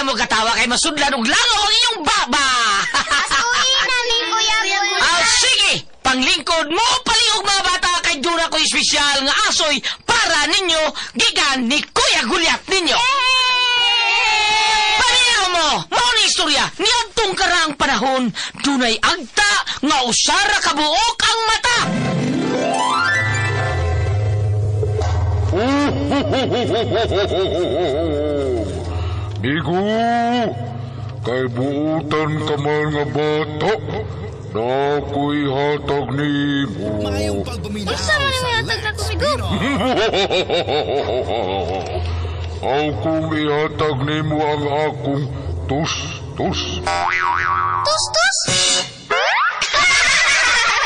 na mo katawa kay masudlan og langaw ang inyong baba. Asuhin na ni Kuya Gulyat. Ah, sige, panglingkod mo palihog mga bata kay dura ko espesyal nga asoy para ninyo gikan ni Kuya Gulyat ninyo. Paminaw mo, mao ni istorya niadtong karaang panahon dunay agta nga usara ka buok ang mata. Migo, kay buutan ka man nga bata, nako'y hatag nimo. Unsa man yung hatag na kumigo? Aw kung ihatag nimo ang akong tus-tus. Tus-tus?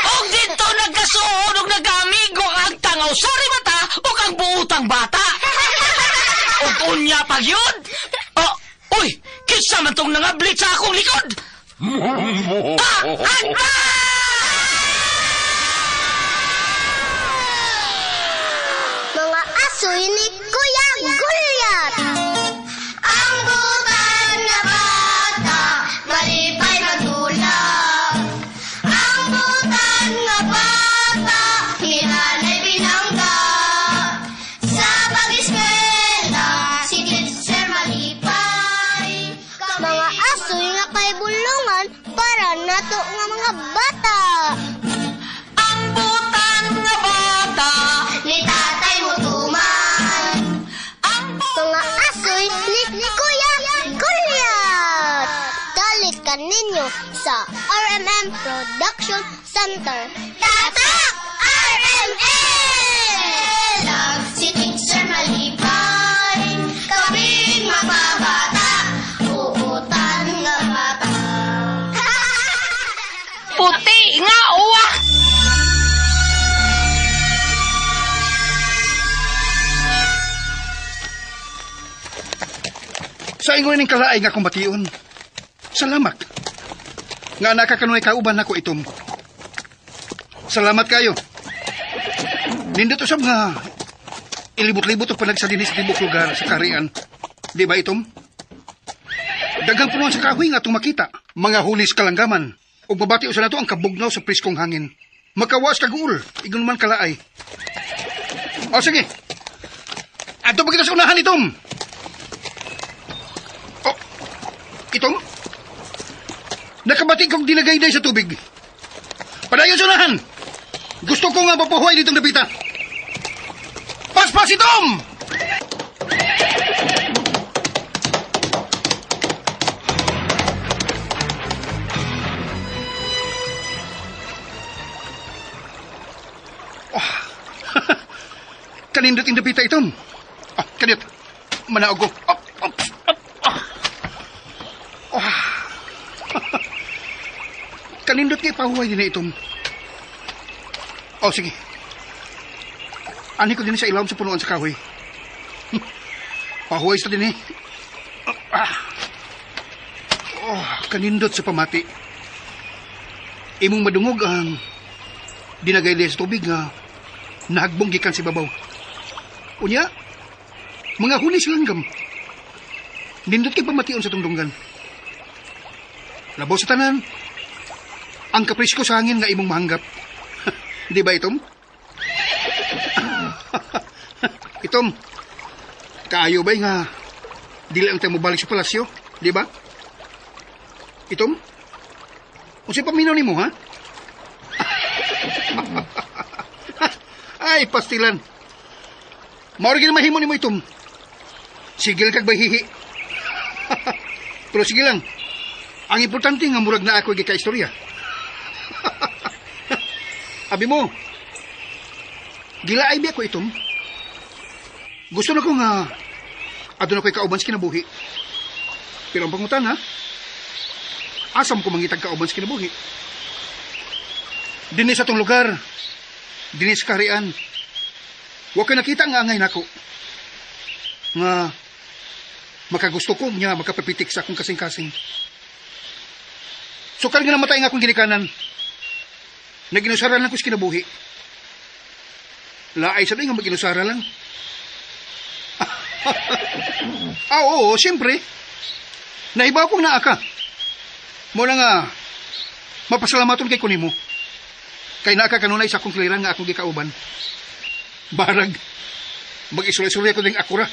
Og dito nagkasuod og nagkaamigo ang agta nga usari mata ug ang buutang bata. Og unya pag yun. Oh, uy, kinsa man tong nangablit sa akong likod? Ah, agta! Mga asoy ni Kuya Gulyat. Ang butan na bata, malipay magdula. Ang butan nga bata, hinanay binangga. Sa pag-eskwela, si teacher malipay. Mga asoy nga kay bulungan para nato nga mga bata. Ang butan nga bata, Ni tatay mo tuman. ang Mga asoy ni Kuya Gulyat. Dalit ka ninyo sa RMM Production Center. Tatak! RMM! Si teacher malipay, kaming mga bata, uutan nga bata. Puti nga uwa. Sa ingon ning kalaay nga akong bation. Salamat. Nga nakakanunay kauban nako itom. Salamat kayo. Nindot usab nga ilibot-libot og panagsa dinhi sa tibok lugar sa kaharian. Di ba itom? Daghang punuan sa kahoy nga atong makita. Mga hulis kalanggaman. Ug mabati usa nato ang kabugnaw sa preskong hangin. Makawas kag uol, igon man kalaay. O sige. Adto pa kita sa unahan itom. Oh, itom? Nakabati kong dinagayday sa tubig. Padayon sa unahan. Gusto ko nga mapahuway ditong dapita. Paspas itom! Oh. Kanindot yung dapita itom. Ah, kanit. Manaog ko. Oh, oh, oh, oh. Oh. Kanindot kay pahuway din na itom. Oh, sige. Ani ko din sa ilawom sa punuan sa kahoy. Pahuway sa din eh. Ah. Oh, kanindot sa pamati. Imong madungog ang dinagay sa tubig nga nahagbong gikan si babaw. Unya, mga huli sa langgam. Nindot kay pamation sa tungdunggan. Labaw sa tanan, ang kaprisko sa hangin nga imong mahanggap. Di ba, Itom? Itom, kaayo ba'y nga dili ang tayo mobalik sa palasyo? Di ba? Itom? Unsay paminaw nimo, ha? Ay, pastilan. Mao ra gyud mahimo nimo, Itom. Sigil kag bahihi. Pero sige lang. Ang importante nga murag na ako gikaistorya. Abi mo, gilaay biya ko, Itom. Gusto na ko nga aduna ko'y kauban sa kinabuhi. Pero ang pangutan, ha? Asam ko mangitag kauban sa kinabuhi. Dinhi sa tong lugar, dinhi sa kaharian, wa ko'y nakita nga angay nako. Nga makagusto ko niya makapapitik sa akong kasing-kasing. Sukal nga namatay nga akong ginikanan. Naginusara lang ko sa kinabuhi. Laay sa nga maginusara lang. Ah, oo, siyempre. Naibaw kong naa ka. Mo na nga, mapasalamaton kay kunimo. Kay naa ka kanunay sa akong kiliran nga akong gikauban. Barag, mag-isuri-isuri ako ding akura.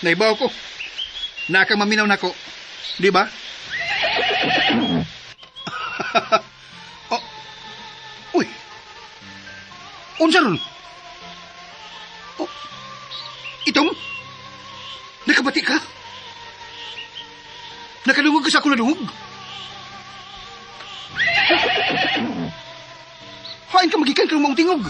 Naibaw ko. Naa kang maminaw nako. Di ba? Oh. Uy. Unsa ron? Oh. Itong? Nakabati ka? Nakadungog ka sa akong nadungog? Hain ka magikan ka maong tingog.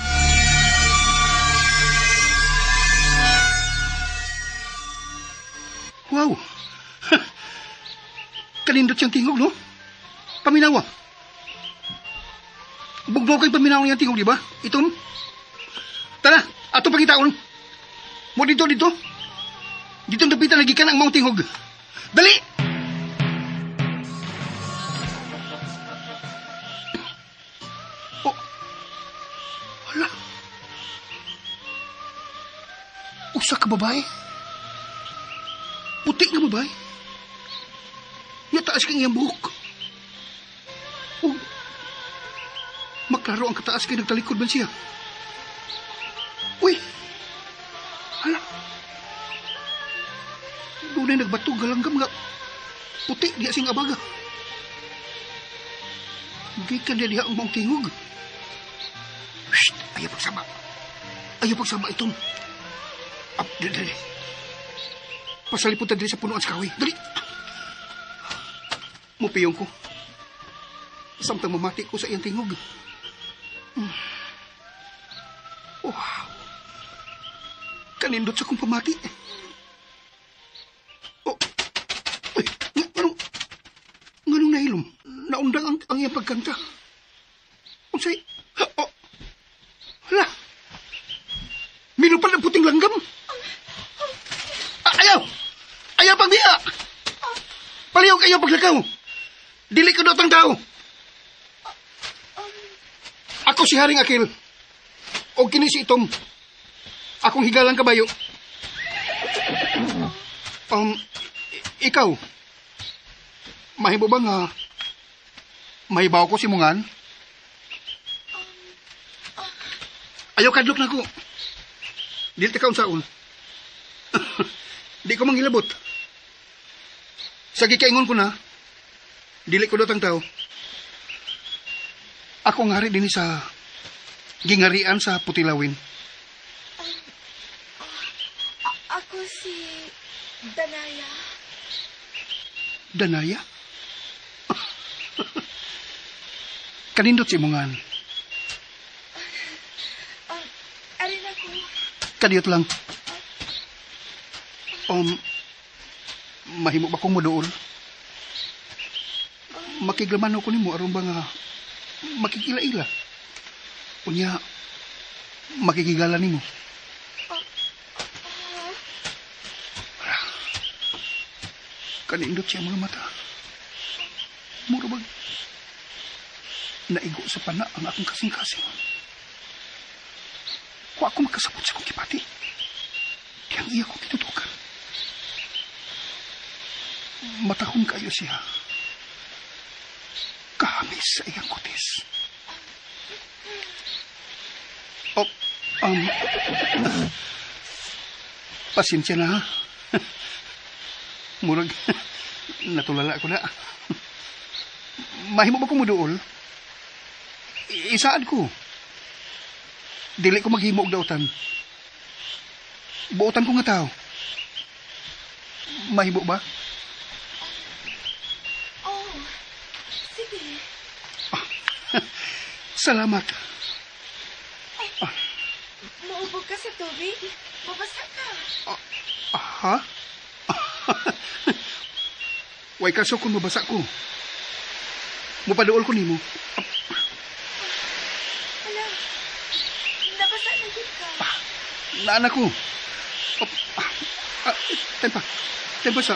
Wow! Kanindot siyang tingog, no? Paminawa. Bugnaw kayong paminawa niyang tingog, di ba? Itom? Tara, ato pangitaon. Mo dito, dito. Dito ang dapitan, nagikan ang maong tingog. Dali! Oh. Hala. Usa ka babae. Puti nga babae. Nga taas kang iyang buhok. Oh. Maklaro ang kataas kay nagtalikod man siya. Uy! Hala! Dunay nagbatog galanggam nga puti diya sing abaga. Gikan diya ang maong tingog. Shh! Ayaw pagsama. Ayaw pagsama itong. Up, dali, dali. Pasalipot na dali sa punuan sa kahoy. Dali! Mupiyong ko. Samtang mamati ko sa iyang tingog. Wow! Kanindot sa kong pamati. Oh. Uy, nganong nahilom? Naundang ang iyang pagkanta. Unsay? Oh. Hala! Minupad ang puting langgam! Ayaw! Ayaw pagbiya! Paliw kayo paglakaw! Dili ko dotang tao! Ako si Haring Akil. O kini si Itom. Akong higalang kabayo. Ikaw, mahimo ba nga mahibaw ko si Mungan? Ayaw kadlok na ko. Dili ta kaunsaon. Di ko manghilabot. Sa gikaingon ko na, dili ko dotang tao. Ako ang hari din sa gingarian sa Putilawin. Ako si Danaya. Danaya? Kanindot si Mungan. Arin ako. Kadiyot lang. Mahimo ba kong moduol? Makiglaman ko nimo aron ba nga makikila-ila. Unya, makikigala nimo. Kanindot siya mga mata. Mura bag naigo sa pana ang akong kasing-kasing. Wa ako makasabot sa akong kipati. Kaya ang iya kong kitutukan. Matahon kayo siya. Kahamis sa iyang kutis. Oh, pasensya na ha. Murag, natulala ko na. Mahimo ba kong muduol? Isaad ko. Dili ko maghimo og dautan. Buotan ko nga tao. Mahimo ba? Oh, sige. Salamat. Ay, maubog ka sa tubig. Mabasa ka. Ha? Way kaso kung mabasa ko. Mupaduol ko nimo. Hala, nabasa na gid ka. Naan ako. Tempa. Tempa sa.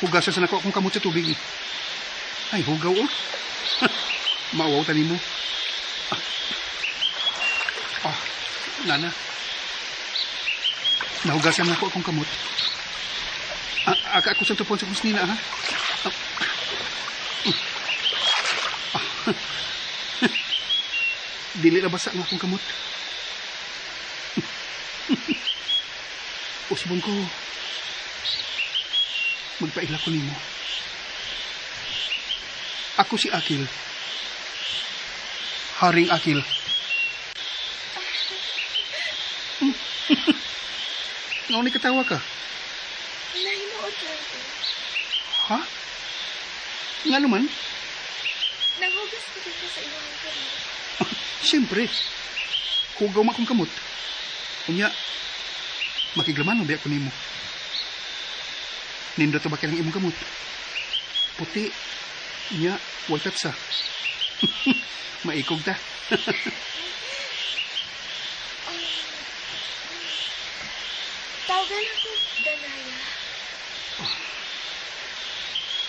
Hugasan sa nako akong kamot sa tubig. Ay, hugaw oh. Maawaw tani mo. Nana. Nahugasan na ako akong kamot. Aka ako sa tupon sa kusnina, ha? Dili na basa nga akong kamot. Usbon ko, magpaila ko nimo. Ako si Akil. Haring Akil. Ngayon ni katawa ka? Nahimuot lang ko. Ha? Nga naman? Nanghugas ko dito sa iyong kamot. Siyempre. Hugaw ma akong kamot. Unya, makiglaman mo biya ko nimo. Nindot ba kailang imong kamot? Puti. Unya, way tatsa. Maikog ta. Tawagan ako, Danaya.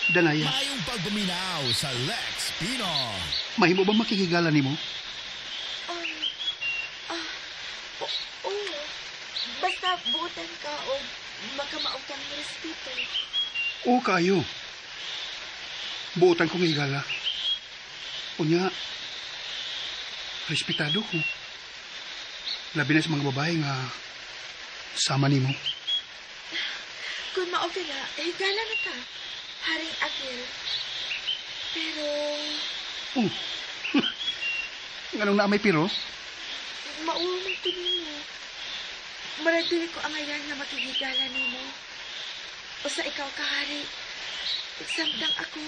Danaya. Mayong pagpaminaw sa Lex Pino. Mahimo ba makikigala nimo? Oo. Basta buutan ka o makamao kang respeto. Oo, kaayo. Buutan kong higala. Unya, respetado ko. Labi na sa mga babae nga sama nimo. Kung mao ka na, higala na ka. Haring Akil. Pero... Oh. Nganong na may pero? Mauwa man ko nimo. Marag dili ko angayan nga makigigala nimo. O sa ikaw ka, hari. Samtang ako,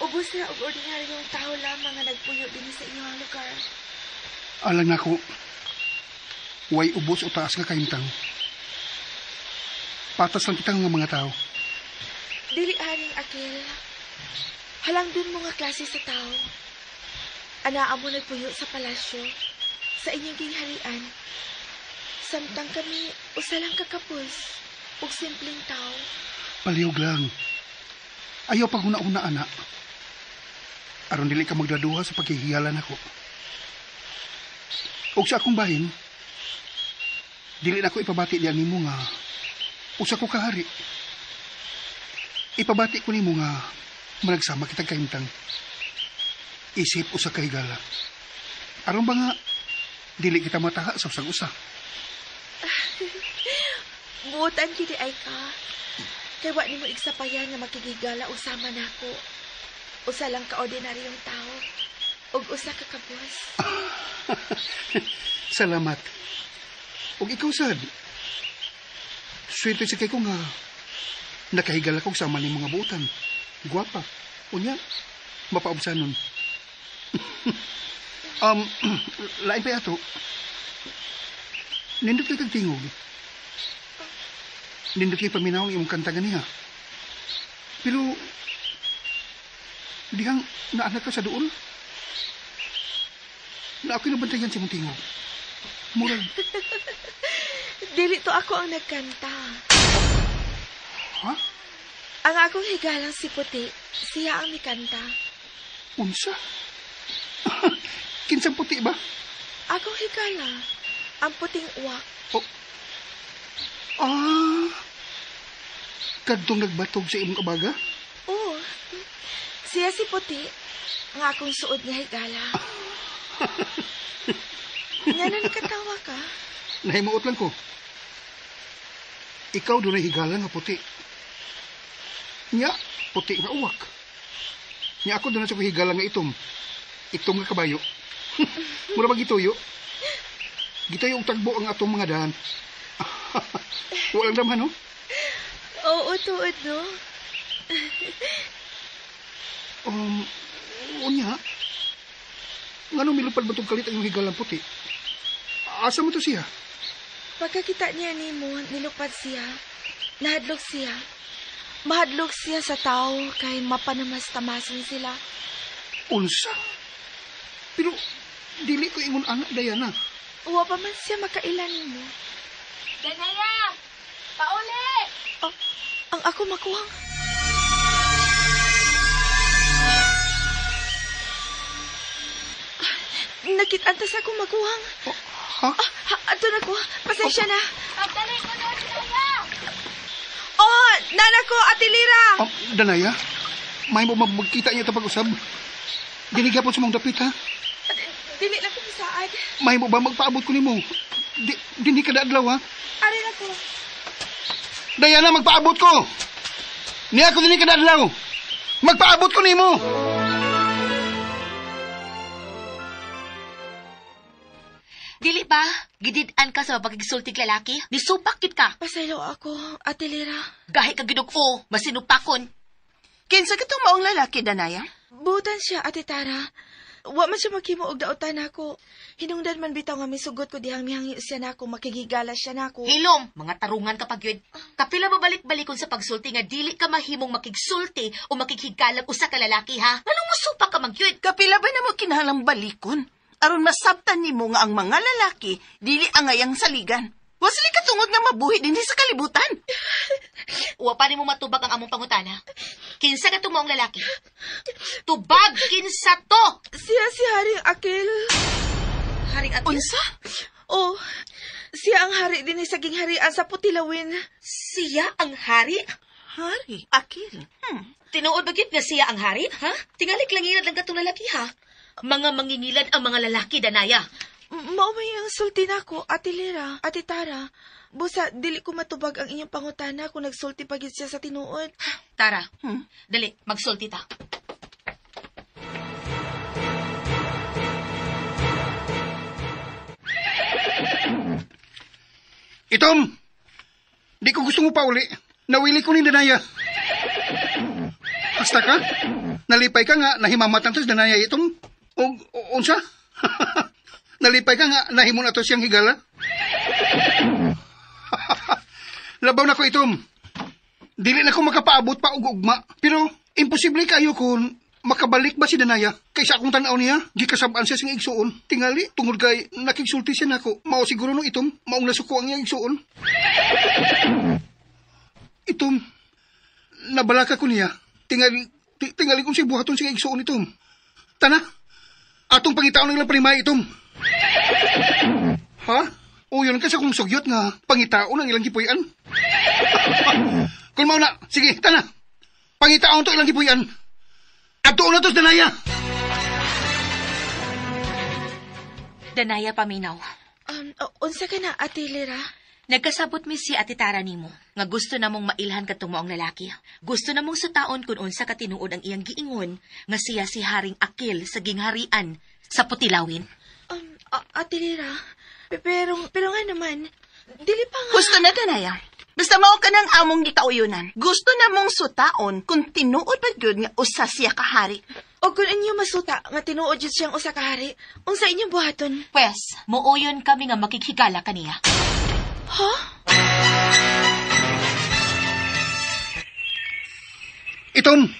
ubos na og ordinaryong tao lamang nga nagpuyo din sa inyong lugar. Alang nako, way ubos o taas nga kahimtang. Patas lang kitang nga mga tao. Dili, Haring Akil. Halang dun mo nga klase sa tao. Anaa mo nagpuyo sa palasyo, sa inyong gingharian. Samtang kami, usa lang kakapos, ug simpleng tao. Palihog lang. Ayaw pag una-una, anak. Aron dili ka magdaduha sa paghihiyalan ako. Og sa akong bahin, dili na ako ipabati diyan nimo nga usa ko kahari. Ipabati ko nimo nga managsama kitang kahimtang. Isip usa ka higala. Aron ba nga dili kita mataha sa usag-usa? Buotan gid ay ka. Kay wa nimo igsapayan nga makigigala og sama nako. Usa lang ka ordinaryong tao ug usa ka kabos. Salamat. Ug ikaw sad. Swerte sa kay ko nga nakahigala kog sama ni mga buotan. Gwapa. Unya, mapaubsanon. Lain pa ato. Nindot kay kag tingog. Nindot kay paminaw ang imong kanta ganiha. Pero dihang naanak ka sa duol. Na ako'y nabantayan sa imong tingog. Murag. Dili to ako ang nagkanta. Ha? Ang akong higalang si Puti, siya ang mikanta. Unsa? Kinsang puti ba? Akong higala, ang puting uwak. Oh. Ah. Kadtong nagbatog sa imong kabaga? Oo. Siya si Puti, ang akong suod nga higala. Nga na nakatawa ka? Nahimuot lang ko. Ikaw doon ay higala nga puti. Nya, puti nga uwak. Nya ako doon sa higala nga itom. Itom nga kabayo. Mura ba gituyo? Gituyo og tagbo ang atong mga dahan. Walang damhan, no? Oo, tuod, no? Unya, ngano milupad ba itong kalit ang iyong higalang puti? Asa mo to siya? Pagkakita niya nimo, nilupad siya. Nahadlok siya. Mahadlok siya sa tao kay mapanamas-tamasan sila. Unsa? Pero dili ko ingon anak, Diana. Uwa pa man siya makailan nimo. Danaya! Pauli! Oh, ang ako makuhang. Nakit-antas ako makuhang. Oh, ha? Ah, ato na ko. Pasensya na. Pagdali ko na, Danaya! Oh, Nana ko, Ate Lira! Oh, Danaya, may mo magkita niya ito pag-usab. Dili gyapon sa mong dapit, ha? Dili lang ko misaad. May mo ba magpaabot ko nimo? Dili ka daadlaw, ha? Ari na ko. Dayana, magpaabot ko! Niya ko dili ka daadlaw! Magpaabot ko nimo! Dili ba? Gidid-an ka sa pagigsultig lalaki? Nisupak gid ka. Pasaylo ako, Ate Lira. Gahi ka gidug-o, masinupakon. Kinsa katong maong lalaki, Danaya? Butan siya, Ate Tara. Wa man siya maghimo og daotan nako. Hinungdan man bitaw nga misugot ko dihang mihangyo siya nako, makigigala siya nako. Hilom, mga tarungan ka pag yun. Kapila mabalik-balikon sa pagsulti nga dili ka mahimong makigsulti o makighigalag usa ka lalaki, ha? Anong musupak ka magyud? Kapila ba na mo kinahanglang balikon? Aron masabtan nimo nga ang mga lalaki dili angayang saligan. Wa sila katungod nga mabuhi dinhi sa kalibutan. Wa pa nimo matubag ang among pangutana. Kinsa ka maong lalaki? Tubag kinsa to? Siya si Haring Akil. Haring Akil? Unsa? Oh, siya ang hari dinhi sa gingharian sa Putilawin. Siya ang hari? Hari Akil. Tinuod ba gyud nga siya ang hari, ha? Tingali klangilad lang katong lalaki, ha? Mga mangingilad ang mga lalaki, Danaya. Mao may ang sulti nako, Ate Lira, Ate Tara. Busa, dili ko matubag ang inyong pangutana kung nagsulti pa gyud siya sa tinuod. Tara, dali, magsulti ta. Itom! Di ko gusto mo pa uli. Nawili ko ni Danaya. Basta ka? Nalipay ka nga, nahimamatan to si Danaya itom. O, unsa? Nalipay ka nga, nahimo na to siyang higala. Labaw na ko itom. Dili na ko makapaabot pa og ugma. Pero imposible kayo kung makabalik ba si Danaya. Kaysa akong tanaw niya, gikasab-an siya sing igsuon. Tingali, tungod kay nakigsulti siya nako. Mao siguro no itom, maong nasuko ang iyang igsuon. Itom, nabalaka ko niya. Tingali, tingali kung siya buhaton siyang igsuon itom. Tana, atong pangitaon ng ilang panimay itom. Ha? O yun kasi kung sugyot nga pangitaon ang ilang gipuy-an. Kung mao na, sige, tana. Pangitaon to ilang gipuy-an. Adto na to sa Danaya. Danaya paminaw. Unsa ka na, Ate Lira? Nagkasabot mi si Ate Tara nimo nga gusto namong mailhan kadtong maong lalaki. Gusto namong sutaon kung unsa ka tinuod ang iyang giingon nga siya si Haring Akil sa gingharian sa Putilawin. Ate Lira, pero nga naman, dili pa nga. Gusto na, Danaya. Basta mao ka ng among gikauyunan. Gusto na mong sutaon kung tinuod pa gyud nga usa siya ka hari. O kung inyo masuta nga tinuod jud siyang usa ka hari, unsa inyong buhaton? Pwes, muuyon kami nga makighigala kaniya. Ha? Itom,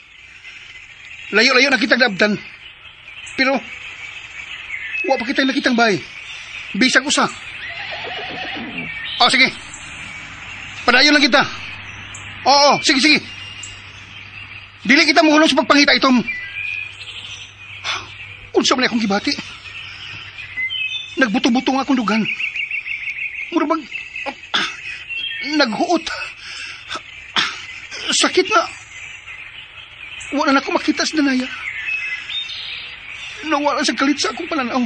layo-layo na kitang naabdan. Pero, wa pa kitang nakitang bay. Bisag usa. O, sige. Padayon lang kita. Oo, sige, sige. Dili kita muhulong sa pagpangita, Itom. Unsa man akong gibati. Nagbuto-buto nga akong dugan. Mura bang naghuot. Sakit na. Wala na ako makita sa Danaya. Nawala sa kalit sa akong pananaw.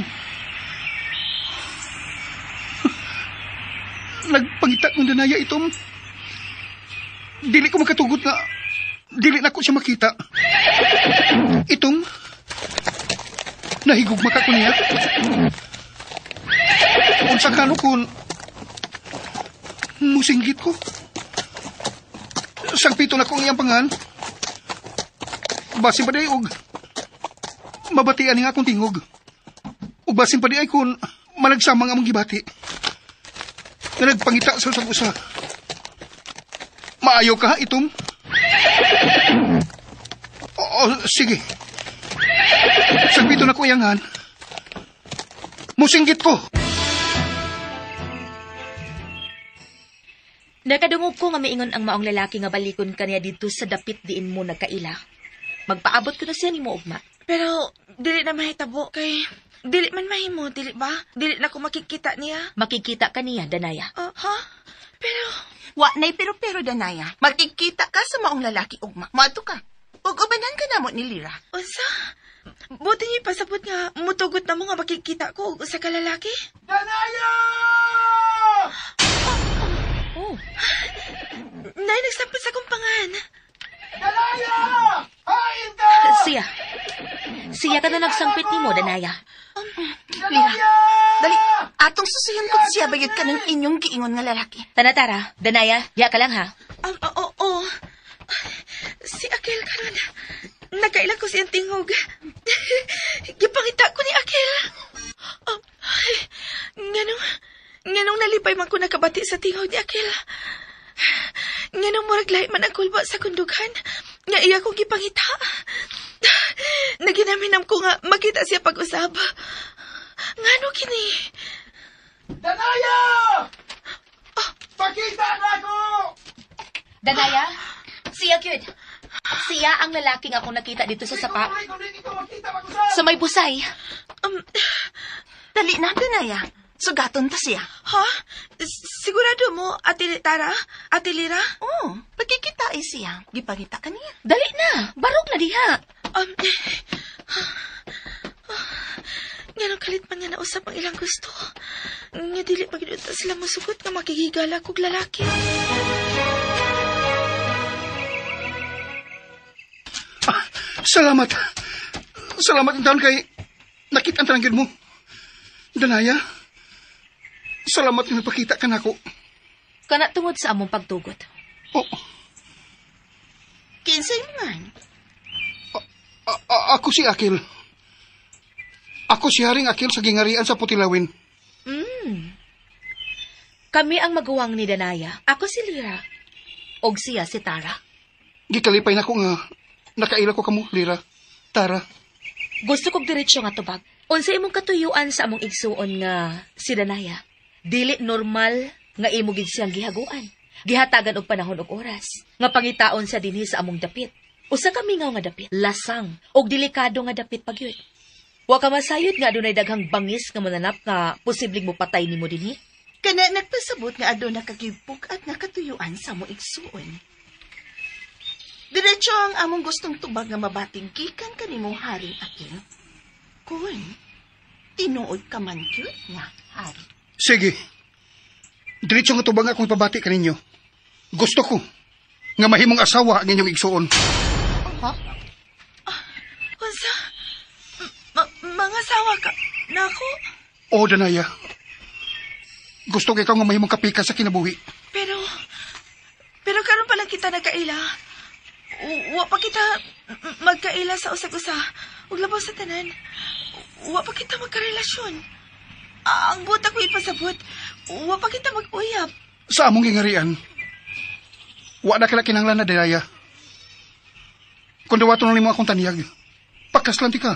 Nagpangita ng Danaya itom. Dili ko makatugot na dili na ko siya makita. Itong nahigugma ka ko niya. Unsa kano kun musinggit ko. Sangpito na ko ang iyang pangan. Basin pa di og mabatian nga akong tingog. Ug basin pa di ay kun malagsamang among gibati. Nga nagpangita sa usag usa. Maayo ka, itom? Oo, sige. Sagpito na ko iyangan. Musinggit ko. Nakadungog ko nga miingon ang maong lalaki nga balikon kaniya didto sa dapit diin mo nagkaila. Magpaabot ko na siya nimo ugma. Pero dili na mahitabo kay Dili man mahimo, dili ba? Dili na ko makikita niya. Makikita ka niya, Danaya. Ha? Pero... Wa nay pero-pero, Danaya. Makikita ka sa maong lalaki ugma. Moadto ka. Ug ubanan ka namo ni Lira. Unsa? Buti niyo pasabot nga mutugot na mo nga makikita ko og usa ka lalaki. Danaya! Oh. Nay, nagsampot sa akong pangan. Danaya! Hain ka! Siya. Siya ka na nagsampit nimo, Danaya. Lira, dali. Atong susuyan ko siya bayod ka ng inyong giingon nga lalaki. Tanatara, Danaya, diya ka lang ha. Oo, oo. Si Akil karon. Nagkaila ko siyang tingog. Gipangita ko ni Akil. Ay, nganong nalipay man ko nakabati sa tingog ni Akil. Nganong murag lahi man ang kulba sa kundughan. Nga iya kong gipangita. Naginaminam ko nga makita siya pag-usab. Ngano kini? Danaya! Pakita na ako! Danaya? Siya, cute. Siya ang lalaking akong nakita dito sa sapa. Sa may busay. Dali na, Danaya. Sugaton ta siya. Ha? Sigurado mo, Ate Tara? Ate Lira? Oo, pagkikita ay siya. Gipangita ka niya. Dali na! Barog na diha. Nganong kalit man nga nausap ang ilang gusto. Nga dili pagidunta sila musugot nga makigigala kog lalaki. Ah, salamat. Salamat taon kay nakita ang tanangin mo. Danaya, salamat nga napakita ka nako. Kana tungod sa among pagtugot. Oh. Kinsay man? Ako si Akil. Ako si Haring Akil sa gingarian sa Putilawin. Mm. Kami ang maguwang ni Danaya. Ako si Lira. Og siya si Tara. Gikalipay na ko nga nakaila ko kamo, Lira. Tara. Gusto kog diretso nga tubag. Unsa imong katuyuan sa among igsuon nga si Danaya? Dili normal nga imo gid siyang gihaguan. Gihatagan og panahon og oras nga pangitaon sa dinhi sa among dapit. Usa ka mingaw nga dapit, lasang og delikado nga dapit pagyud. Wa ka masayod nga adunay daghang bangis nga mananap nga posibleng mopatay nimo dinhi. Kana nagpasabot nga aduna kagibuk at nga katuyuan sa among igsuon. Diretso ang among gustong tubag nga mabating gikan kanimong Haring Akil. Kun, tinuod ka man gyud nga hari. Sige. Diretso nga tubag akong ipabati kaninyo. Gusto ko nga mahimong asawa ang inyong igsuon. Ha? Unsa? Mga asawa ka nako? Oo, Danaya. Gusto ko ikaw nga mahimong kapika sa kinabuhi. Pero karon pa lang kita nagkaila. Wa pa kita magkaila sa usag-usa. Ug labaw sa tanan. Wa pa kita magkarelasyon. Ang buta ko ipasabot, wa pa kita mag-uyab. Sa among gingarian, wa na kala kinahanglan na, Danaya. Kung dawaton na nimo akong taniyag, pakaslan ti ka.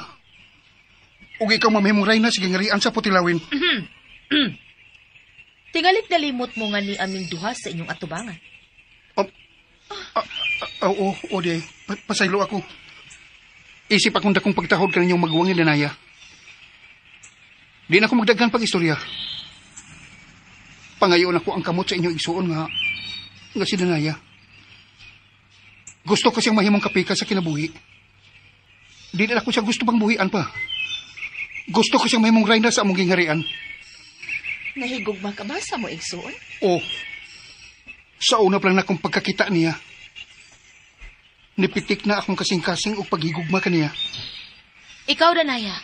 Ug ikaw mamahimong reyna sa gingarian sa Putilawin. Tingalik nalimot mo nga ni aming duha sa inyong atubangan. Oo, di. Pasaylo ako. Isip akong dakong pagtahod ka ninyong maguwang ni Danaya. Di na ako magdaghan pag-istorya. Pangayon ako ang kamot sa inyong igsuon nga si Danaya. Gusto ko siyang mahimong kapika sa kinabuhi. Di na ako siya gusto pang buhian pa. Gusto ko siyang mahimong reyna sa among gingharian. Nahigugma ka ba sa mo igsuon? Oo. Sa una pa lang akong pagkakita niya, nipitik na akong kasing-kasing o paghigugma kaniya. Ikaw, Danaya,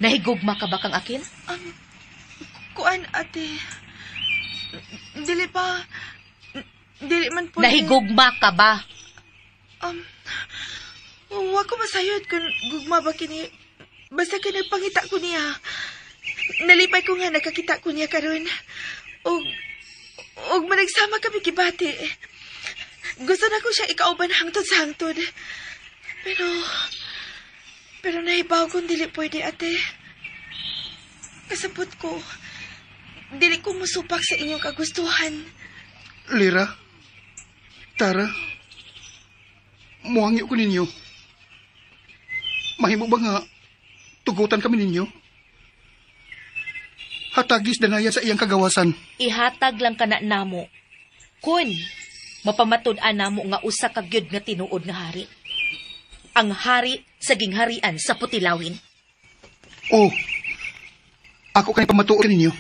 nahigugma ka ba kang Akil? Kuan, ate. Dili pa. Dili man po. Nahigugma ka ba? Wa ko masayod kung gugma ba kini. Basta kay nagpangita ko niya. Nalipay ko nga nakakita ko niya karon. Og managsama kami gibati. Gusto na ko siya ikauban hangtod sa hangtod. Pero nahibaw kung dili pwede, ate. Kasabot ko, dili ko musupak sa inyong kagustuhan. Lira, Tara, muhangyo ko ninyo. Mahimo ba nga, Tugutan kami ninyo. Hatagis Danaya sa iyang kagawasan. Ihatag lang kana namo. Kun mapamatud-an namo nga usa ka gyud nga tinuod nga hari. Ang hari sa gingharian sa Putilawin. Oh, ako kay pamatuod ninyo.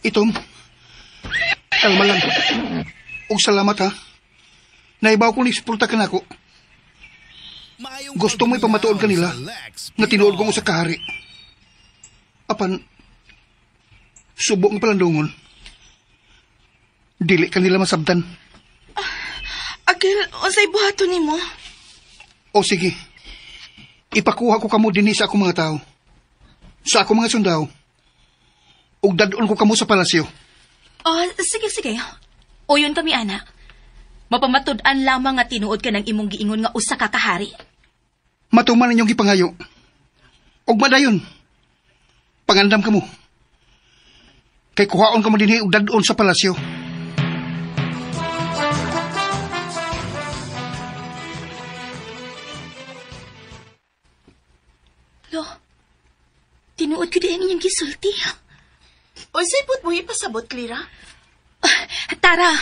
Itom, kalma lang. Og salamat ha. Naibaw kong nispulta ka nako. Gusto mo'y pamatuod kanila nga tinuod kong usa ka hari. Apan, subo nga palandungon. Dili kanila masabtan. Akil, unsay buhaton nimo? O sige. Ipakuha ko kamo dinhi sa akong mga tao. Sa akong mga sundao. Ug dad-on ko kamo sa palasyo. Oh, sige, sige. Uyon kami, ana. Mapamatud-an lamang nga tinuod ka ng imong giingon nga usa ka kahari. Matuman ninyong gipangayo. Ug madayon. Pangandam kamo. Kay kuhaon kamo dinhi ug dad-on sa palasyo. Lo, tinuod ko di ang inyong gisulti. Unsay put mo ipasabot, Lira? Tara,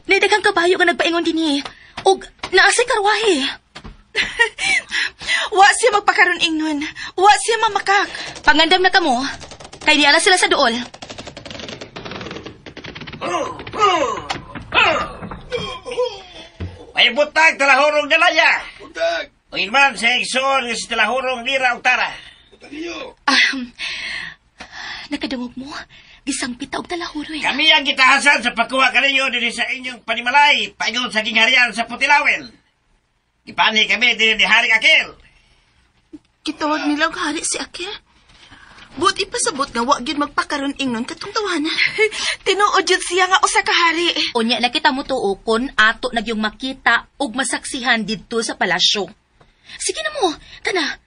naidaghang kabayo nga nagpaingon dinhi. Og naasay karwahe. Wa siya magpakaron ingnon. Wa siya mamakak. Pangandam na kamo. Kay niala sila sa duol. May butag, talahurong Danaya. Butag. Ungin man sa igsoon nga si talahurong Lira og Tara. Nakadungog mo, gisangpit og talahuro eh. Kami ang gitahasan sa pagkuha kaninyo dinhi sa inyong panimalay, paingon sa gingharian sa Putilawin. Ipani kami dinhi ni Haring Akil. Gitawag nila og hari si Akil. Buot ipasabot nga wa gyud magpakaron ingnon katong tawana. Tinuod jud siya nga usa ka hari. Unya na kita mo tuo kon ato na gyung makita ug masaksihan didto sa palasyo. Sige na mo, tana.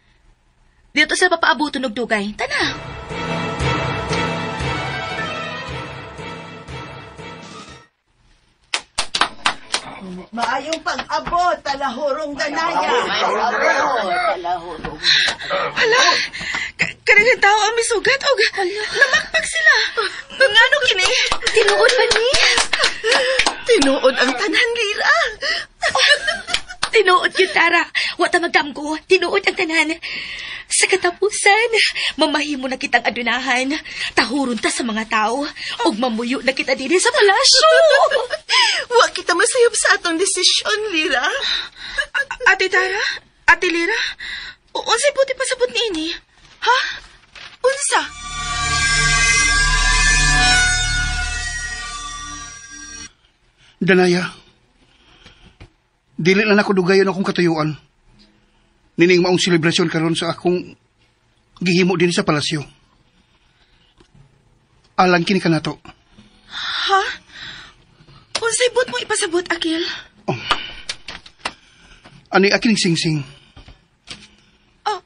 Dito sila papaabuton og dugay. Tana. Maayong pag-abot, talahurong Danaya. Talahurong. Hala, kanang tao ang misugat og namakpak sila. Ngano kini? Tinuod ba ni? Tinuod ang tanan, Lira. Tinuod yun, Tara. Wa ta magdamgo. Tinuod ang tanan. Sa katapusan, mamahimo na kitang adunahan. Tahuron ta sa mga tao. Ug mamuyo na kita dinhi sa palasyo. Wa kita masayop sa atong desisyon, Lira. Ate Tara? Ate Lira? Unsay puti pasabot niini? Ha? Unsa? Danaya, dili na nako dugayon akong katuyuan. Nining maong selebrasyon karon sa akong gihimo din sa palasyo. Alang kini kanato. Ha? Unsay but mo ipasabot, Akil? Oh. Ani akining singsing. Oh.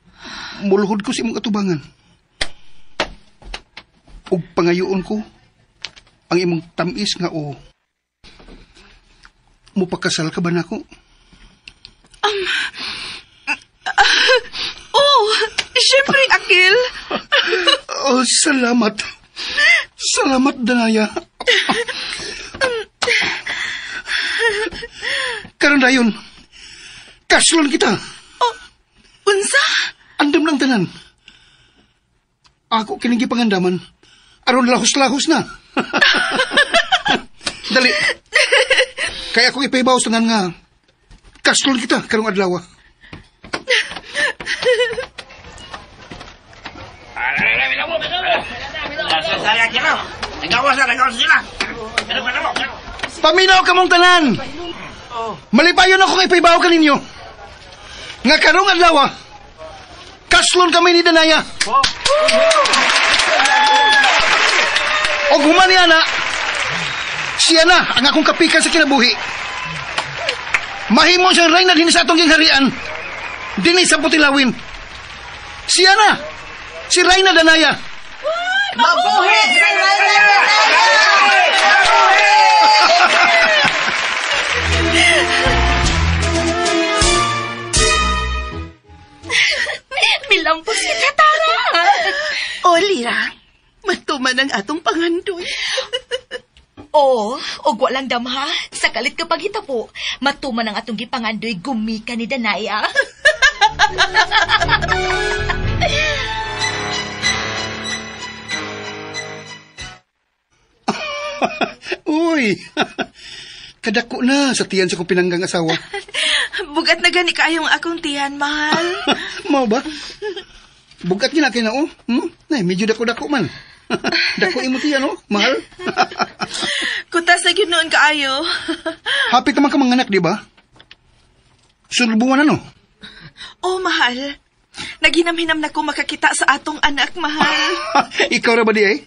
Muluhod ko sa imong atubangan. Ug pangayoon ko ang imong tamis nga o. Mupakasal ka ba nako? Oh, siyempre, Akil. Oh, salamat. Salamat, Danaya. Karon dayon, kaslon kita. Oh, unsa? Andam lang tanan. Ako kining gipangandaman. Aron lahos-lahos na. Dali. Kaya akong ipahibaw sa tanan nga kaslon kita karong adlaw. Paminaw kamong tanan. Malipayon ako nga ipahibaw kaninyo. Nga karong adlaw, kaslon kami ni Danaya. Og human niya na, siya na ang akong kapikan sa kinabuhi. Mahimo siyang reyna din sa atong gingharian, dinhi sa Putilawin. Siya na, si Reyna Danaya. Mabuhi si Reyna Danaya! Mabuhi! ang atong pangandoy. Oo, og walang damha. Sa kalit kapag hitapo, matuman ang atong gipangandoy gumika ni Danaya. Uy! Kadako na sa tiyan sa kong pinanggang asawa. Bugat na gani kaayong akong tiyan, mahal. Mao ba? Bugat niya na kayo na, oh. Hmm? Nay, medyo dako-dako man. Dako imo tiyan, oh. Mahal. Kutas na gyud noon kaayo. Happy ka man ka manganak, di ba? Sulbuan ano? Oh, mahal. Naghinam-hinam na ko makakita sa atong anak, mahal. Ikaw ra ba di ay?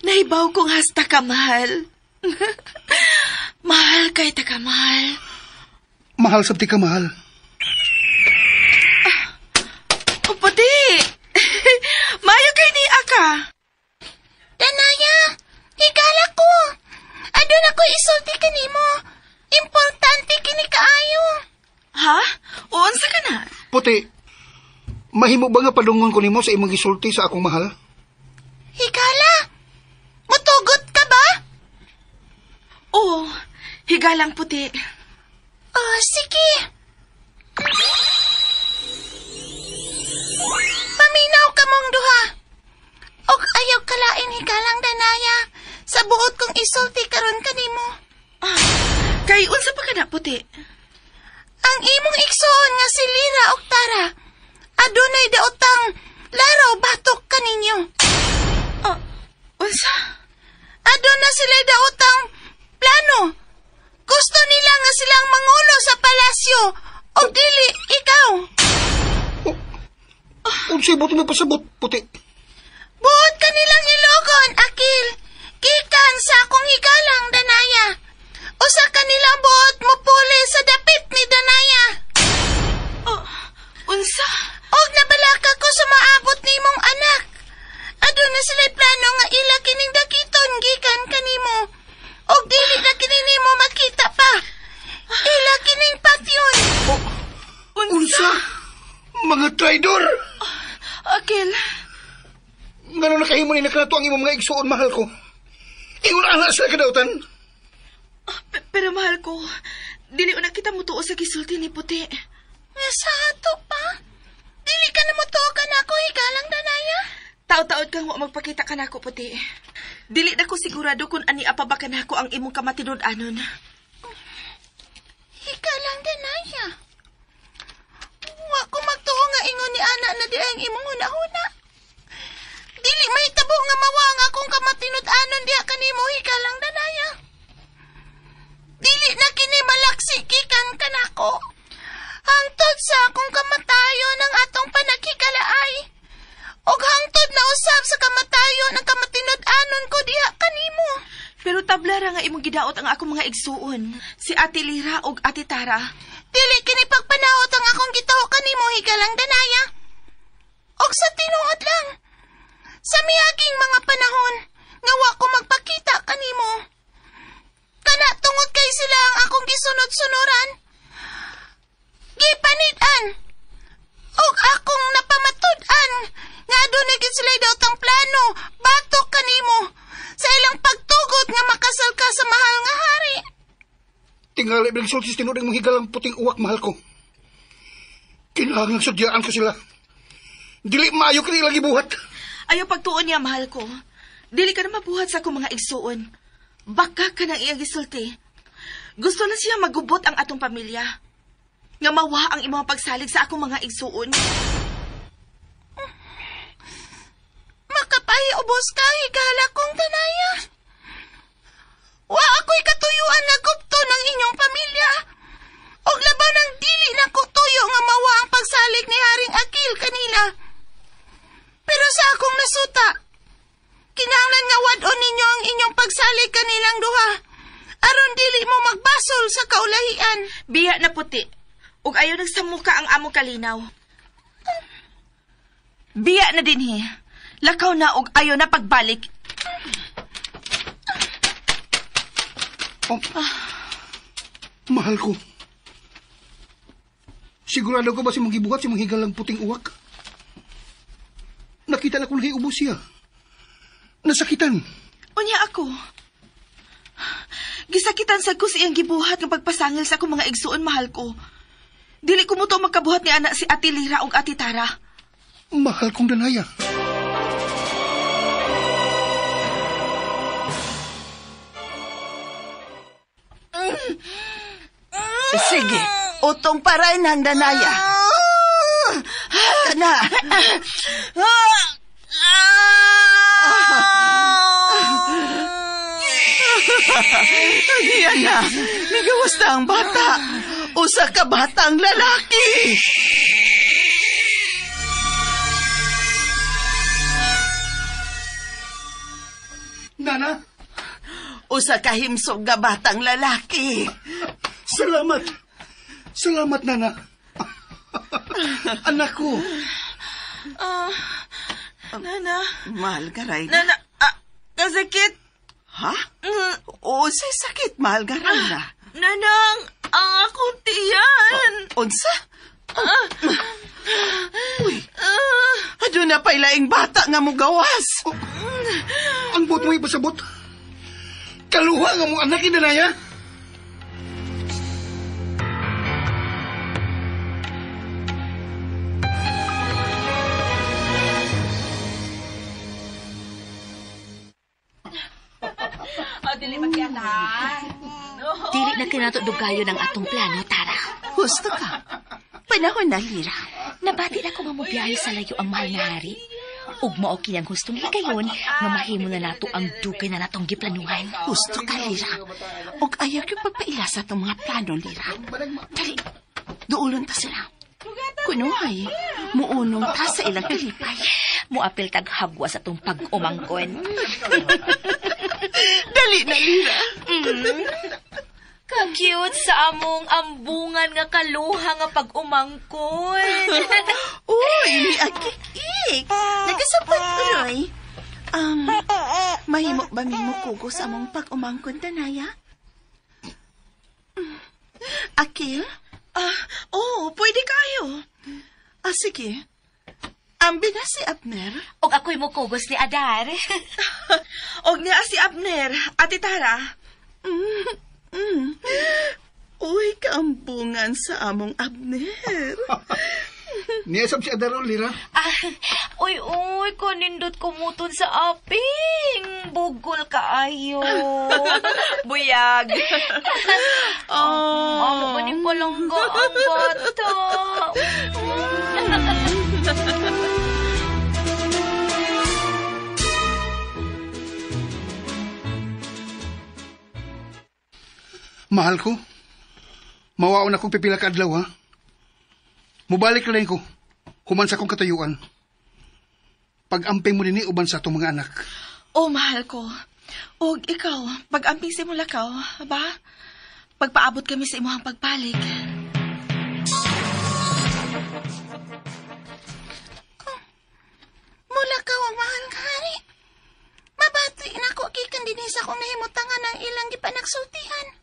Nahibaw kong hasta ka, mahal. Mahal kay ta ka, mahal. Mahal sabti ka, mahal. O, puti! Mayo kay ni Aka. Danaya, higala ko. Adun ako isulti kanimo. Importante kini kaayo. Ha? Unsa ka na? Puti, mahimo ba nga padungon ko nimo sa imong gisulti sa akong mahal? Higala, mutugot ka ba? Oo, higalang puti. Oh, sige. Paminaw ka mong duha. Og ayaw kalain higalang Danaya. Sa buot kong isulti karon kanimo. Ah, kay unsa pa ka na, puti? Ang imong igsoon nga si Lira og Tara. Adunay daotang laraw batok kaninyo. Oh, unsa? Aduna sila daotang plano. Gusto nila nga silang mangulo sa palasyo o dili ikaw. Unsay buot mo pasabot, puti? Buot kanilang ilogon, Akil. Gikan sa akong higalang Danaya. Usa kanilang buot mo puli sa dapit ni Danaya. Oh, unsa? Og nabalaka ko sa maabot nimong anak. Aduna sila'y plano nga ila kining dakiton gikan kanimo. Og dili na kini nimo makita pa. Ila kining patyon. Oh, unsa? Mga traidor! Akil. Ngano nakahimo ni nakanato ang imong mga igsuon, mahal ko? Ingon ana sila kadautan. Pero mahal ko, dili una kita mutuo sa gisulti ni Puti. Nga sa ato pa? Dili ka na mutuo ka na ako, higalang Danaya. Taot-taot kang wa magpakita ka nako, Puti. Dili na ko sigurado kung ani apa ba kanako ang imong kamatinud-anon. Higalang Danaya. Wa ko magtuo nga ingon ni ana na di ang imong hunahuna. Dili mahitabo nga mawa ang akong kamatinud-anon diha kanimo, higalang Danaya. Dili na kini malaksi gikan kanako. Hangtod sa akong kamatayon ang atong panaghigalaay. Og hangtod na usab sa kamatayon ang kamatinud-anon ko diha kanimo. Pero tablara nga imong gidaot ang akong mga igsuon, si Ate Lira og Ate Tara. Dili kini pagpanaot ang akong gitaho kanimo, higalang Danaya. Og sa tinuod lang, sa miaging mga panahon, nga wa ko magpakita kanimo. Kana tungod kay sila ang akong gisunod-sunuran. Gipanid-an. Og akong napamatud-an nga adunay gid sila'y daotang plano batok kanimo sa ilang pagtugot nga makasal ka sa mahal nga hari. Tingali bilang sulti tinuod ang higalang puting uwak, mahal ko. Kinahanglan sudyaan ko sila. Dili maayo kini lagi buhat. Ayaw pagtuon niya, mahal ko. Dili ka na mabuhat sa akong mga igsuon. Baka ka nang iyang gisulti. Gusto na siya magubot ang atong pamilya. Nga mawa ang imong pagsalig sa akong mga igsuon. Makapahiubos ka, higala kong Danaya. Wa ako'y katuyuan nga gupto ng inyong pamilya. Og labaw ng dili na ko tuyo nga mawa ang pagsalig ni Haring Akil kanila. Pero sa akong nasuta, kinahanglan nga wad-on ninyo ang inyong pagsalig kanilang duha. Aron dili mo magbasol sa kaulahian. Biya na puti. Ug ayaw nagsamuka ang among kalinaw. Biya na dinhi. Lakaw na ug ayaw na pagbalik. Oh, mahal ko. Sigurado ko ba si mong gibuhat si mong higalang puting uwak? Nakita na kong nahiubos siya. Nasakitan. Unya ako. Gisakitan sad ko sa iyang gibuhat nga pagpasangil sa akong mga igsuon, mahal ko. Dili ko mo to magkabuhat ni anak si Ate Lira ug Ate Tara. Mahal kong Danaya. Sige, utong paray ng Danaya. Na. Agiyan na. Nagawas na ang bata. Usa ka batang lalaki. Nana? Usa ka himsog nga batang lalaki. Salamat. Salamat, Nana. Anak ko. Nana. Mahal ka, Rayna. Nana, kasakit. Ha? Unsay sakit, mahal ka, Rayna? Nanang, ang akong tiyan. Unsa? Uy, aduna pa'y laing bata nga mugawas. Oh, ang buot mo ipasabot. Kaluha nga mo anak, Danaya. Dili na kinato dugayon ang atong plano, Tara. Husto ka. Panahon na, Lira. Nabati na ko nga mobiyahe sa layo ang mahal na hari. Ug mao kini ang hustong higayon nga mahimo na nato ang dugay na natong giplanuhan. Husto ka, Lira. Ug ayaw yung pagpaila sa atong mga plano, Lira. Dali, duulon ta sila. Kunuhay, muunong ta sa ilang kalipay. Muapil tag habwa sa atong pag-umangkon. Dali na, Lira. Ka-cute sa among ambungan nga kaluha nga pag-umangkon. Uy, ni akik-ik. Nagasapat, uroy. Mahimo ba mimo kugo sa among pag-umangkon, Danaya? Akil? Oh, pwede kayo. Sige. Ambi na si Abner. Og ako'y mukugos ni Adar. Og niya si Abner, Ate Tara. Uy, kaambungan sa among Abner. Niya sab si Adar, Lira. Uy, uy, kanindot kumuton sa aping. Bugol kaayo. Buyag. Oh, amo ba ni palangga ang bata? Mahal ko. Mawaon akong pipila ka adlaw, ha? Mubalik na ko. Human sa akong katayuan. Pag-amping mo nini uban sa atong mga anak. Oh, mahal ko. Og ikaw, pag-amping sa imong lakaw, ba? Pagpaabot kami sa imuhang pagbalik. Mulakaw ang mahal nga hari. Mabati na ko gikan dinhi sa akong nahimutangan ang ilang gipanagsultihan.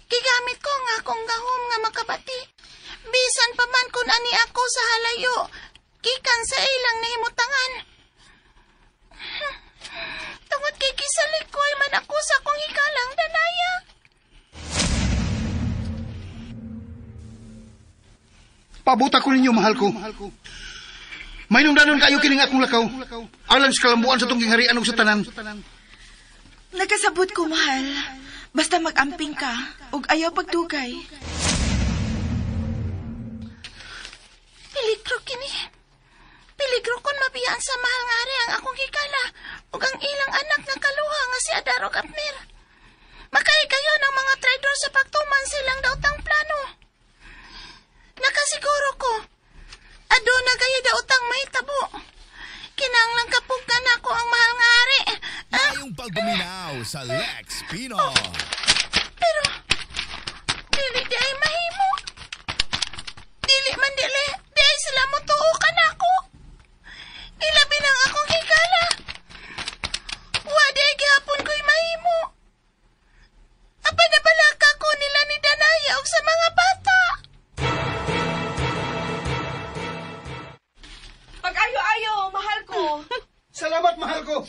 Gigamit ko nga akong gahom nga makabati. Bisan pa man kung ani ako sa halayo, gikan sa ilang nahimutangan. Tungod kay gisalikoy man ako sa akong hikalang Danaya. Pabuta ko ninyo, mahal ko. Mainumdanon kayo kining akong lakaw. Alang sa kalambuan sa tong gingharian ug sa tanan. Nakasabot ko, mahal. Basta mag-amping ka, ug ayaw pagdugay. Peligro kini. Peligro kon mabiyaan sa mahal nga ari ang akong hikala ug ang ilang anak nga kaluha nga si Adar ug Abner. Makahigayon ang mga traidor sa pagtuman silang daotang plano. Nakasiguro ko, aduna kayo daotang mahitabo. Kinahanglang kapugan ako ang mahal nga ari. Mayong pagpaminaw sa Lex Pinoy. Pero, dili di ay mahimo. Dili man dili, di ay sila motuo ka na ako. Ilabi nang akong higala. Wa di ay gihapon ko'y mahimo. Apan nabalaka ko nila ni Danaya og sa mga bata. Pag-ayo-ayo, mahal ko. Salamat, mahal ko.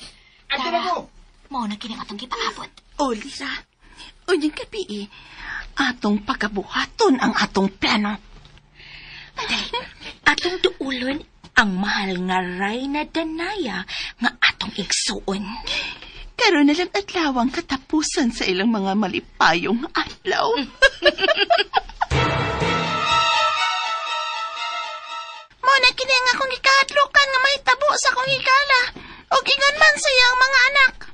na kini atong gipaabot. O, Lisa, unyang gabi atong pagabuhaton ang atong plano. Dali, atong duulon ang mahal nga Rayna Danaya nga atong igsuon. Karon na lang adlaw ang katapusan sa ilang mga malipayong adlaw. Muna kini ang akong gikahadlokan nga mahitabo sa akong higala ug ingon man sa iyang mga anak.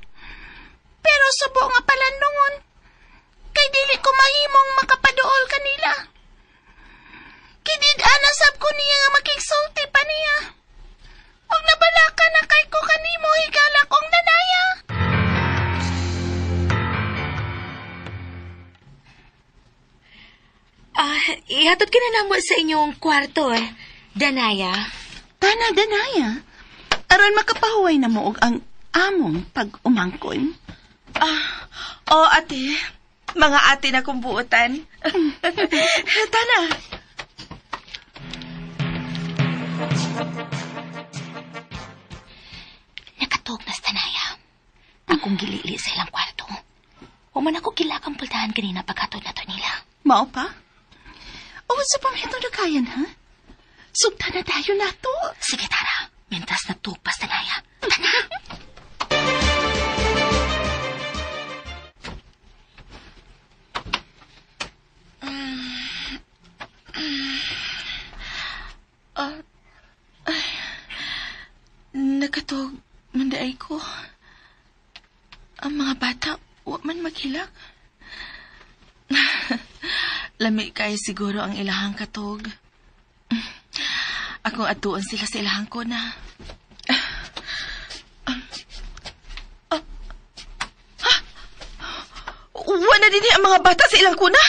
Pero subo nga palandungon, kay dili ko mahimong makapaduol kanila. Kidid-ana sab ko niya nga makigsulti pa niya. Ug nabalaka na kay ko kanimo higala kong Danaya. Ihatod ka na namo sa inyong kwarto, Danaya. Tana, Danaya. Aron makapahuway na mo og ang among pag-umangkon. Oh, ate. Mga ate na kong buotan. Tana. Nakatog na sa Danaya. Akong gilili sa ilang kwarto. Human ako kilakang pultahan kanina pagkatod na to nila. Mao pa? O, sa pamitong nakayan, ha? Sugta na tayo na to. Sige, Tara. Mientras natugpas, Danaya. Tana! Nakatog, mandaay ko. Ang mga bata, wa man maghilak. Lami kay siguro ang ilahang katog. Akong atuon sila sa ilahang ko na. Wala din ang mga bata sa ilang kuna.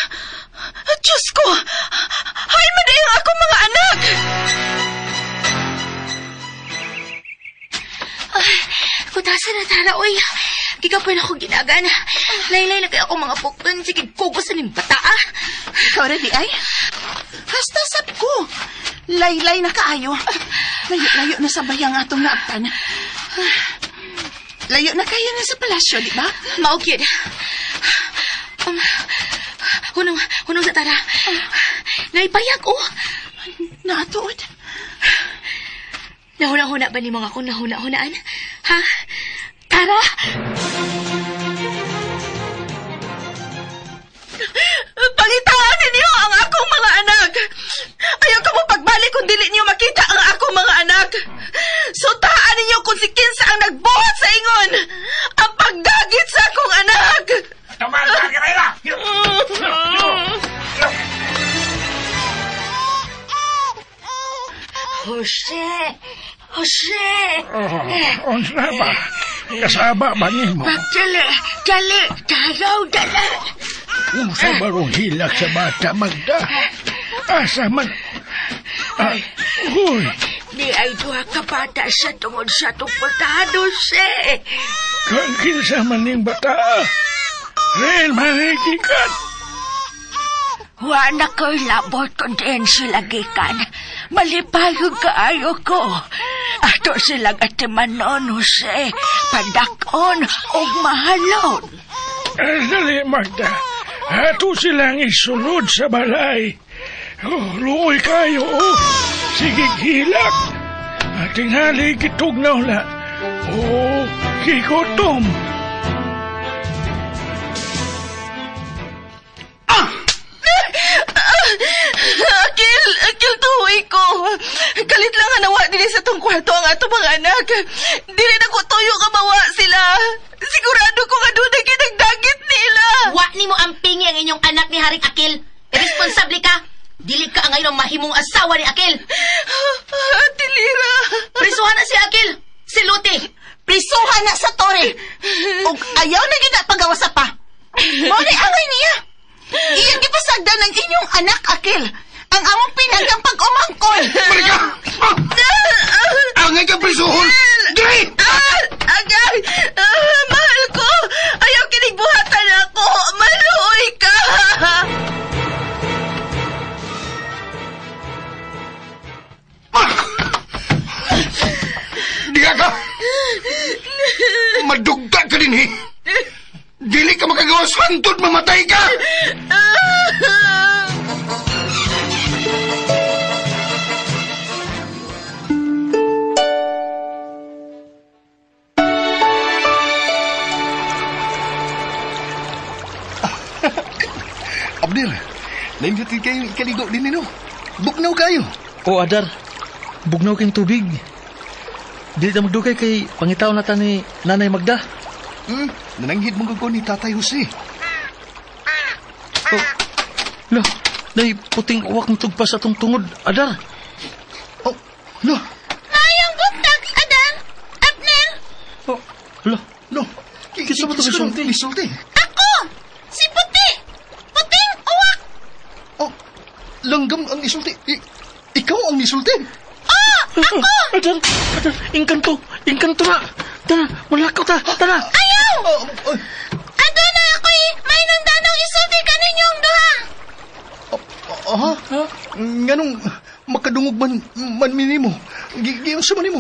Diyos ko! Hay man ang akong mga anak! Kutasa na, Tara, oy. Gikapoy na akong ginagan. Laylay na kaya akong mga pukton. Sige, kugos na ning bata, ah. Ikaw ready, ay? Hasta sab ko. Laylay na kaayo. Layo-layo na sa bayang atong naabtan. Layo na kayo na sa palasyo, di ba? Maukid. Hunong sa Tara. Naipayag, oh. Naatuod. Nahuna-huna ba ni mga akong nahuna-hunaan? Ha? Tara! Pangitaan ninyo ang akong mga anak! Ayaw ka mo pagbalik kung dili niyo makita ang akong mga anak! Sutaan ninyo kung si Kinsa ang nagbuhat sa ingon! Ang pagdagit sa akong anak! Tama, Rayna! Jose! Jose! Oh, unsa ba? Kasaba ba nimo? Dali! Dali! Dalaw! Dala! Unsa ba rong hilak sa bata, Magda? Asa man? Huy! Di ay duha ka bata sa tungod sa itong pultahan, Jose! Kang kinsa man ning bata? Ren, manigikan! Wa na ko'y labot kundi sila gikan. Malipayog kaayo ko. Ato silang atimanon, Jose. Padakon og mahalon. Dali, Magda. Ato silang isulod sa balay. Oh, luoy kayo, oh. Sige, hilak. Tingali gitugnaw na. Oh, kikotom. Akil, tuhoy ko. Kalit lang hanawa dili sa tong kwarto ang atong mga anak. Dili na ko tuyo kamawa sila. Sigurado ko nga doon na kinagdagit nila. Wa ni mo ampingi ang inyong anak ni Haring Akil. Irresponsable ka. Dili ka ang ngayon ang mahimong asawa ni Akil. Ate Lira. Prisuhan na si Akil. Si Luti. Prisuhan na sa tore. Og ayaw na gid na pagawasa pa. Mao ni angay niya. Iyang gipasagdan ng inyong anak, Akil. Ang among pinanggang pag-umangkon. Marika! Angay kang prisuhon! Diri! Agay! Mahal ko! Ayaw kinigbuhatan ako! Maluoy ka! Diga ka! Madugta ka din, eh! Gawas hangtod mamatay ka! Abner, naindatin kayong ikaligo din nino. Bugnaw kayo. O Adar, bugnaw kayong tubig. Dili ta magdugay kay pangitaw na ta ni Nanay Magda. Nananghid mong ko ni Tatay Jose. Oh, lo, nay puting uwak ng tugpas atong tungod, Adar. Oh, lo. Mayong buntag, Adar. Abner. Oh, lo. Lo. Kinsa ba ito gisulti? Ako! Si Puti! Puting uwak! Oh, langgam ang isulti. Ikaw ang isulti. Oh, ako! Adar, Adar, engkanto na. Tara, malakaw ta, tara. Ayaw! Aduna ako'y may nundanong isulti kaninyong duha. Aha? Nganong makadungog man minimo? Giunsa man nimo?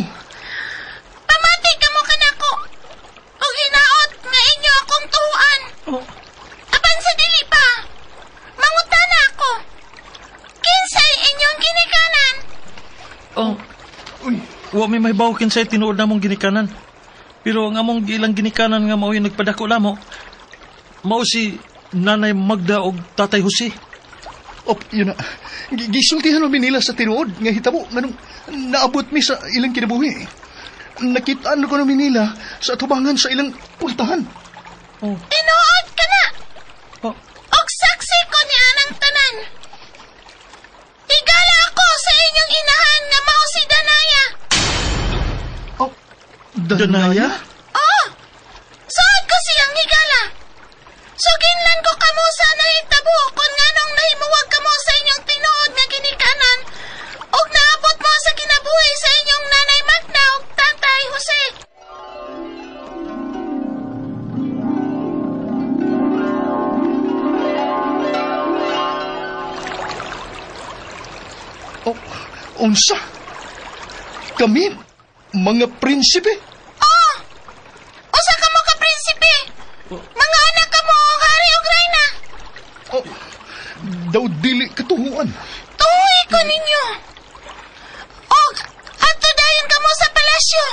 Pamati ka mo kanako. Og hinaot nga inyo akong tuhuan. Oh. Apan sa dili pa, mangutana ako. Kinsay inyong ginikanan? Oh. Uy, wa may mahibaw kinsay tinuod namong ginikanan. Pero ang among ilang ginikanan nga mao yung nagpadako namo, mao si Nanay Magda og Tatay Jose. Oh, yun na. Gisultihan mo nila sa tinuod nga hitabo nganong naabot mi sa ilang kinabuhi. Nakitaan ko namin nila sa atubangan sa ilang pultahan. Oh. Tinuod ka na. Oh. Og saksi ko ni anang tanan. Higala ako sa inyong inahan nga mao si Danaya. Oh, Danaya? Oo. Suod ko siyang higala. Suginlan ko kamo sa nahitabo kung nganong nahimuwag kamo sa inyong tinuod nga ginikanan ug naabot mo sa kinabuhi sa inyong Nanay Magda ug Tatay Jose. Oh, unsa? Kami, mga prinsipe? Oo! Usa ka mo ka prinsipe! Mga anak ka mo, hari o reyna! Oh, daw dili katuhuan. Tuhuy ko ninyo! Og, ato dayon ka mo sa palasyo!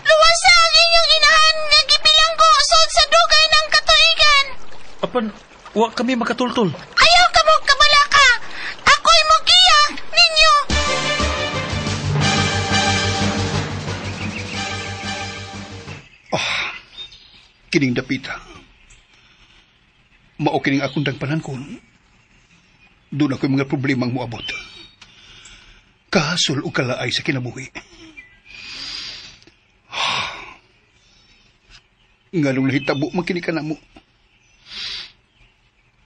Luwasa ang inyong inahan nga gibilanggo sud sa dugay ng katuigan! Apan, wa kami makatultol. Ayaw ka mo kabalaka! Ako'y mogiya ninyo! Oh, kining dapita. Mao kining akong dagpanan kon. Doon ako'y mga problemang moabot. Kahasol o kalaay sa kinabuhi. Nganong nahitabo man kini kanamo.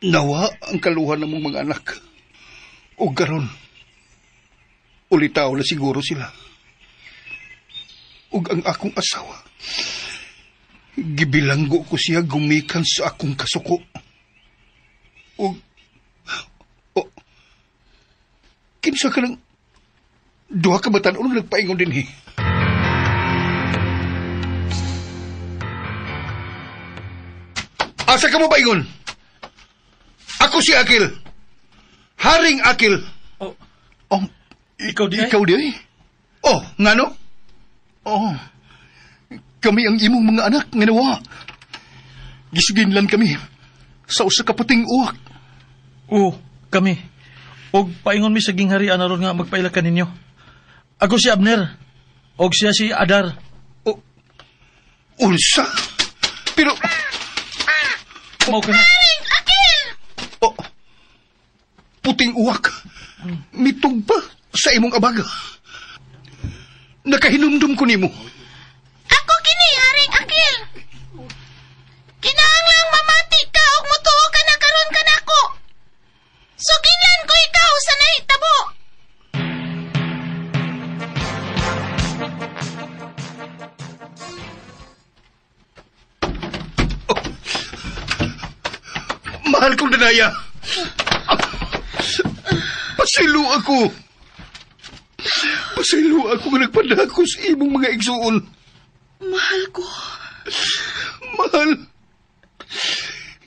Nawa ang kaluhan ng mong mga anak. O garon, ulitaw na siguro sila. Ug ang akong asawa, gibilanggo ko siya gumikan sa akong kasuko. Ug, oh, kinsa ka ng duha ka batan-on nagpaingon din eh. Asa ka mo paingon? Ako si Akil. Haring Akil. Oh, oh, ikaw di ay? Ikaw di ay? Oh, ngano? Oh, kami ang imong mga anak nga nawa. Gisuginlan kami sa usa ka puting uwak. Oo, kami. Og paingon mi sa gingharian aron nga magpaila kaninyo. Ako si Abner. Og siya si Adar. Oh, unsa? Pero mao ka na. Haring Akil! Oh, puting uwak. Mitug pa sa imong abaga. Nakahinumdum ko nimo. Ako kini, Haring Akil. Kinahanglang mamati ka og mutuo ka na karon kanako. Suginlan ko ikaw sa nahitabo. Oh. Mahal kong Danaya. Pasaylo ako. Pasaylo ako nga nagpadako sa imong mga igsuon. Mahal ko. Mahal.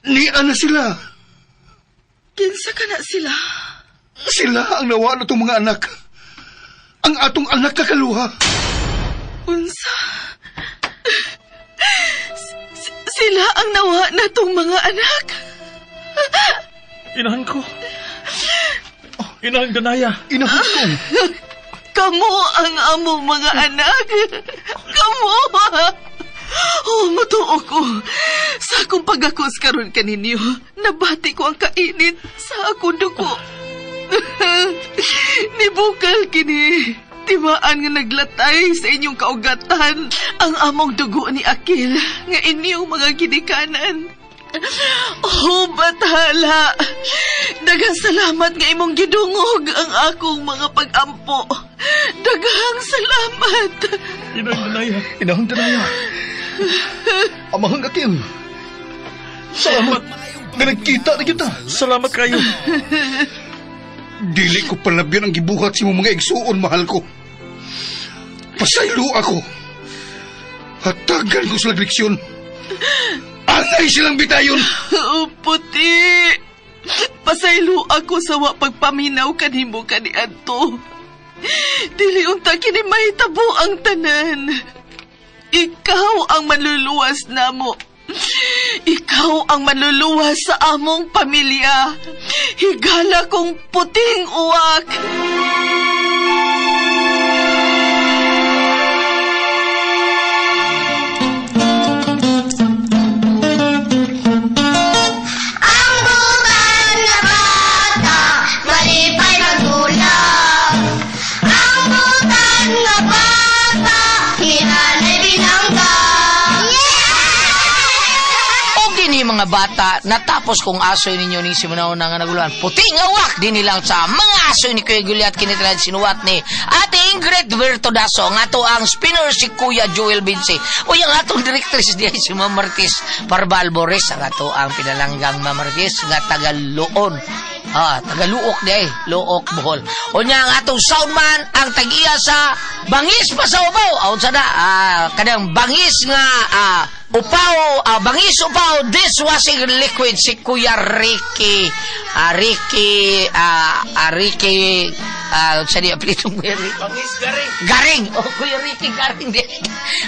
Niya na sila. Kinsa ka na sila? Sila ang nawa na itong mga anak. Ang atong anak kakaluha. Unsa? Sila ang nawa na itong mga anak. Inahan ko. Inahang Danaya. Inahan ko. Kamu ang among mga anak. Kamu. Oh, mutuo ko. Sa akong pagakos karon kaninyo, nabati ko ang kainit sa akong dugo. Nibukal kini. Timaan nga naglatay sa inyong kaugatan ang among dugo ni Akil nga inyong mga ginikanan. Oh, bathala! Daghang salamat nga imong gidungog ang akong mga pag-ampo. Daghang salamat! Inang Danaya. Inahang Danaya. Amahang Akil. Salamat nga nagkita na kita. Salamat kayo. Dili ko palabyan ang gibuhat sa imong mga igsuon, mahal ko. Pasaylo ako. Hatagan ko sila leksyon. Angay silang bitayon. Oh, puti! Pasaylo ako sa wa pagpaminaw kanimo kaniadto. Dili unta kini mahitabo ang tanan. Ikaw ang manluluwas namo. Ikaw ang manluluwas sa among pamilya. Higala kong puting uwak. Ang butan nga bata, malipay magulap. Ang butan nga bata, hinanay binangga. O gini mga bata, natapos kong asoy ninyo ni Simunaw na nga naguluhan. Puting awak din nilang sa mga asoy ni Kuya Gulyat kinitrad sinuwat ni Ate Ingrid Bertodaso. Nga to ang spinner si Kuya Joel Vinci. O yung atong directrice diya si Ma'am Martis Parval Boris. Ang ato ang pinalanggang Ma'am Martis nga taga-Luon. Ah, taga-Luok di ay. Luok, Bohol. O niya ang atong soundman, ang tag-iya sa bangis pa sa upaw. Aon sa na, kanang bangis nga, upaw, bangis upaw, dishwashing liquid si Kuya Ricky. Ricky, Ricky, sa di apelidong Kuya Ricky? Bangis Garing. Garing! Oh, Kuya Ricky Garing din.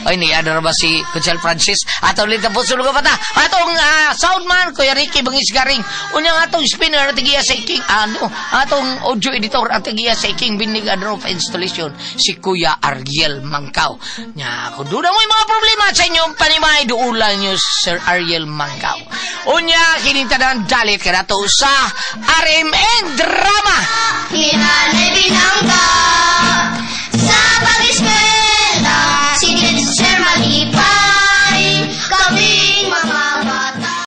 Oy, ni ano ba si Kutsel Francis? Atong litang puso lugar pata. Atong soundman, Kuya Ricky Bangis Garing. Unyang atong spinner, at tigiya sa iking, ano, atong audio editor, at tigiya sa iking binig ano, of installation, si Kuya Ariel Mangkaw. Nya, kung doon na mo'y mga problema sa inyong panimay, duulan nyo, Sir Ariel Mangkaw. Unya, kinintanan dalit ka na to sa RMN!